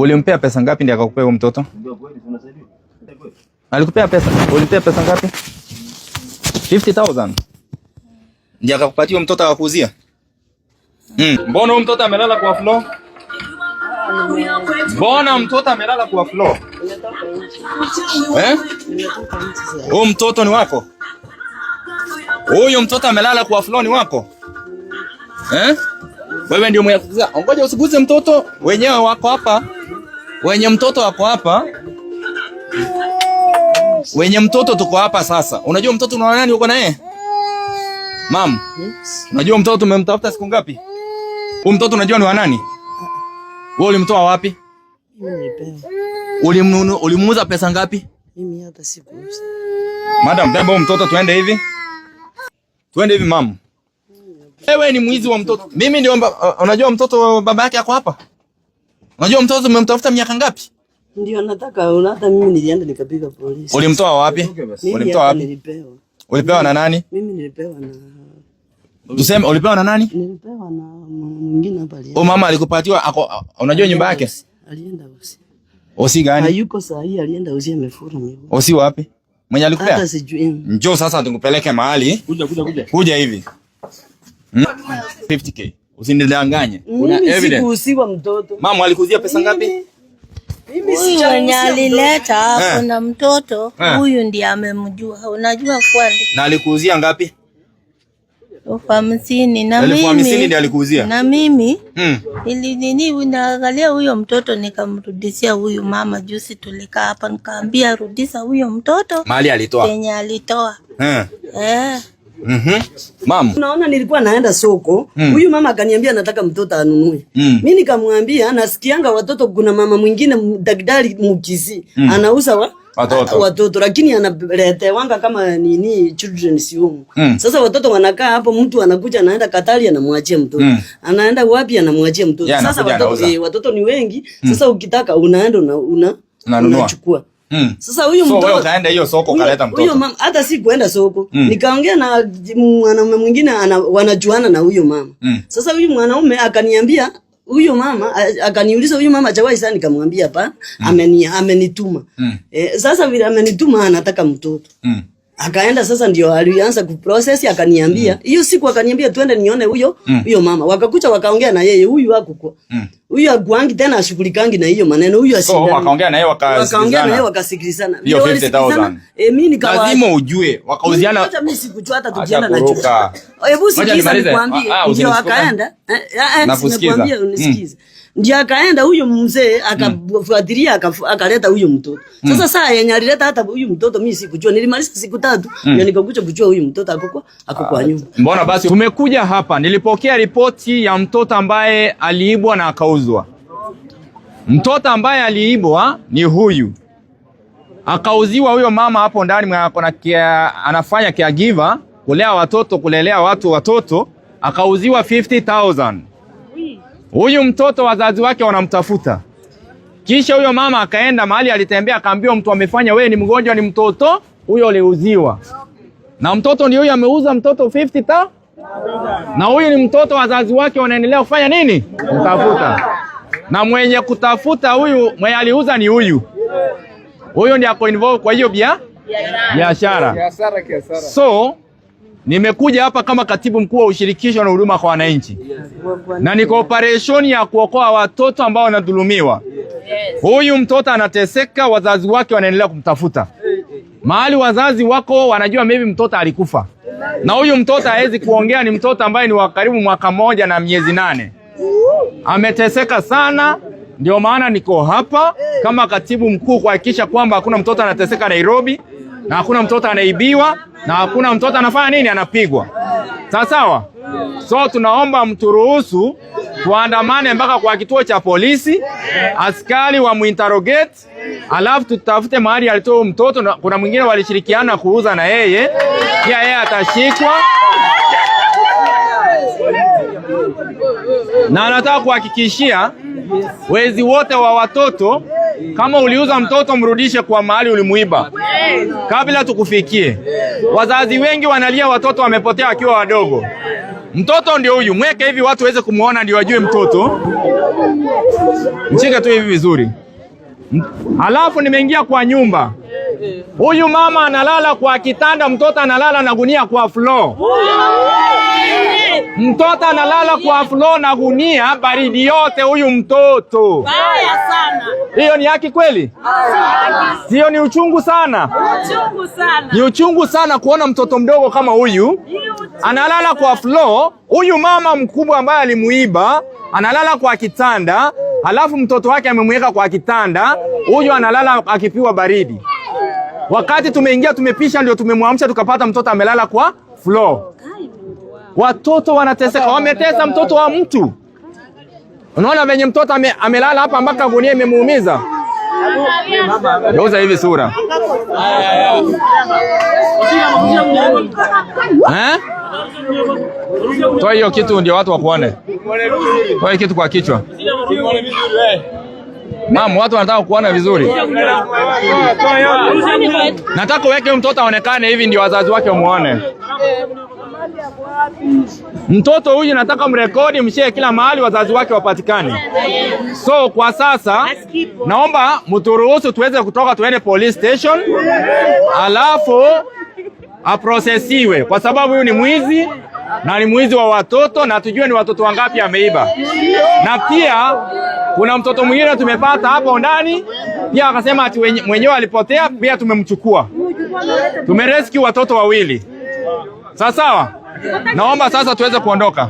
Ulimpea pesa ngapi ndiye akakupea huyo mtoto? Alikupea pesa? Ulimpea pesa ngapi? 50,000. Ndiye akakupatia huyo mtoto akakuuzia? Mbona huyo mtoto amelala kwa floor? Mbona mtoto amelala kwa floor? Eh? Huyo mtoto ni wako? Huyo mtoto amelala kwa floor ni wako? Eh? Wewe ndio mwenye kuzaa. Ngoja usiguze mtoto, wenyewe wako hapa. Wenye mtoto wako hapa. Wenye mtoto tuko hapa sasa. Unajua mtoto una nani uko na yeye? Mam. Unajua mtoto tumemtafuta siku ngapi? Huyu mtoto unajua ni wa nani? Wewe ulimtoa wapi? Mimi nilipewa. Ulimnunu, ulimuuza pesa ngapi? Mimi hata sikuuza. Madam, beba huyu mtoto tuende hivi. Tuende hivi mam. Wewe ni mwizi wa mtoto. Mimi ndio unajua mtoto baba yake ako hapa? Unajua mtoto tumemtafuta miaka ngapi? Ndio nataka hata mimi nilienda nikapiga polisi. Ulimtoa wapi? Mimi Ulimtoa hata wapi? Nilipewa. Ulipewa na nani? Mimi nilipewa na Tuseme ulipewa na nani? Nilipewa na mama mwingine hapa alienda. Huyu mama alikupatiwa ako, unajua nyumba yake? Alienda usi. Osi gani? Hayuko saa hii, alienda usi, amefura miguu. Osi wapi? Mwenye alikupea? Hata sijui. Njoo sasa tukupeleke mahali. Kuja, kuja, kuja. Kuja hivi. 50K. Usinidanganye. Una Mimi evidence. sikuuziwa mtoto. Mama alikuzia pesa ngapi? Mimi Huyu mwenye sijauzia mtoto. alileta Eh. kuna mtoto Eh. huyu ndiye amemjua. Unajua kwani Na alikuuzia ngapi? 50,000 na 50,000 mimi ndiye alikuuzia. na mimi ili nini naangalia huyo mtoto nikamrudishia huyu mama. Juzi tulikaa hapa nikaambia rudisha huyo mtoto Mahali alitoa. penye alitoa. Eh. Eh. Mam. Unaona, nilikuwa naenda soko, huyu mama akaniambia nataka mtoto anunue. Mimi nikamwambia nasikianga watoto, kuna mama mwingine daktari Mkisii anauza Watoto. Watoto, lakini analetewanga kama nini children's home. Sasa watoto wanakaa hapo, mtu anakuja anaenda Katari anamwachia mtoto. Anaenda wapi anamwachia mtoto. Yeah, Sasa anakuja watoto, anauza. watoto ni wengi. Sasa ukitaka unaenda una Unanunua. unachukua. Sasa huyu So mtoto wewe ukaenda hiyo soko ukaleta mtoto. Huyo mama hata si kuenda soko. Nikaongea na mwanaume mwingine wanajuana na huyo mama. Sasa huyu mwanaume akaniambia huyo mama akaniuliza huyu mama hajawahi sana, nikamwambia hapa amenituma. Sasa vile amenituma anataka mtoto. Akaenda sasa ndio alianza kuprocess, akaniambia hiyo siku akaniambia twende nione huyo huyo mama. Wakakuja wakaongea na yeye, huyu hakukuwa. Huyu hakuangi tena ashughulikangi na hiyo maneno, huyu So ashindani. wakaongea na yeye Wakaongea na yeye wakasikilizana. wakasikilizana. Hiyo Vile walisikilizana, 50,000. Mimi nikawa Lazima ujue wakauziana. Hata mimi sikujua hata Acha tukienda na kuruka. Hebu Ngoja sikiza nimalize. nikwambie. Ah, ah, Ndio usinisikize. akaenda. Nakusikiza. Nikwambie unisikize. Ndio akaenda huyu mzee akafuatilia akaleta huyu mtoto. Sasa saa yenye alileta hata huyu mtoto mimi sikujua. Nilimaliza siku 3 ndio nikakuja kujua huyu mtoto ako kwa nyumba. Mbona basi tumekuja hapa, nilipokea ripoti ya mtoto ambaye aliibwa na akauzwa. Mtoto ambaye aliibwa ni huyu, akauziwa huyo mama hapo ndani mwenye ako na anafanya caregiver, kulea watoto, kulelea watu watoto, akauziwa 50,000. Huyu mtoto wazazi wake wanamtafuta. Kisha huyo mama akaenda mahali alitembea, akaambiwa mtu amefanya, wewe ni mgonjwa, ni mtoto huyo aliuziwa. Na mtoto ndio huyo ameuza mtoto 50,000. Na huyu ni mtoto wazazi wake wanaendelea kufanya nini? Kutafuta. Na mwenye kutafuta huyu mwenye aliuza ni huyu. Huyu ndiye ako involved kwa hiyo biashara. So nimekuja hapa kama katibu mkuu wa ushirikisho na huduma kwa wananchi, na niko operation ya kuokoa watoto ambao wanadhulumiwa. Huyu mtoto anateseka, wazazi wake wanaendelea kumtafuta. Mahali wazazi wako wanajua maybe mtoto alikufa, na huyu mtoto hawezi kuongea, ni mtoto ambaye ni wa karibu mwaka 1 na miezi 8. Ameteseka sana, ndio maana niko hapa kama katibu mkuu kuhakikisha kwamba hakuna mtoto anateseka Nairobi, na hakuna mtoto anaibiwa, na hakuna mtoto anafanya nini, anapigwa. Sawa sawa. So tunaomba mturuhusu tuandamane mpaka kwa kituo cha polisi, askari wa muinterrogate, alafu tutafute mahali alitoa mtoto. Na kuna mwingine walishirikiana kuuza na yeye pia, yeye atashikwa. Na anataka kuhakikishia wezi wote wa watoto, kama uliuza mtoto mrudishe kwa mahali ulimuiba kabla tukufikie. Wazazi wengi wanalia watoto wamepotea wakiwa wadogo. Mtoto ndio huyu, mweke hivi watu waweze kumuona ndio wajue mtoto. Mshike tu hivi vizuri. Halafu nimeingia kwa nyumba. Huyu mama analala kwa kitanda, mtoto analala na gunia kwa floor. Mtoto analala kwa floor na gunia, baridi yote huyu mtoto. Hiyo ni haki kweli? Sio? Ni uchungu sana. Ni uchungu sana kuona mtoto mdogo kama huyu analala kwa floor. Huyu mama mkubwa ambaye alimuiba analala kwa kitanda, halafu mtoto wake amemweka kwa kitanda, huyu analala akipigwa baridi. Wakati tumeingia tumepisha, ndio tumemwamsha tukapata mtoto amelala kwa floor. Watoto wanateseka, wametesa mtoto wa mtu. Unaona venye mtoto amelala hapa mpaka gunia imemuumiza. Geuza hivi sura. Eh? Toa hiyo kitu ndio watu wakuone. Toa hiyo kitu kwa kichwa. Mam, watu wanataka kuona vizuri. Nataka uweke mtoto aonekane hivi ndio wazazi wake wamuone. Mtoto huyu nataka mrekodi, mshare kila mahali, wazazi wake wapatikane. So kwa sasa naomba mturuhusu tuweze kutoka tuende police station, alafu aprosesiwe kwa sababu huyu ni mwizi na ni mwizi wa watoto, na tujue ni watoto wangapi ameiba. Na pia kuna mtoto mwingine tumepata hapo ndani pia akasema ati mwenyewe alipotea, pia tumemchukua. Tumerescue watoto wawili. Sawa sawa. Naomba sasa tuweze kuondoka.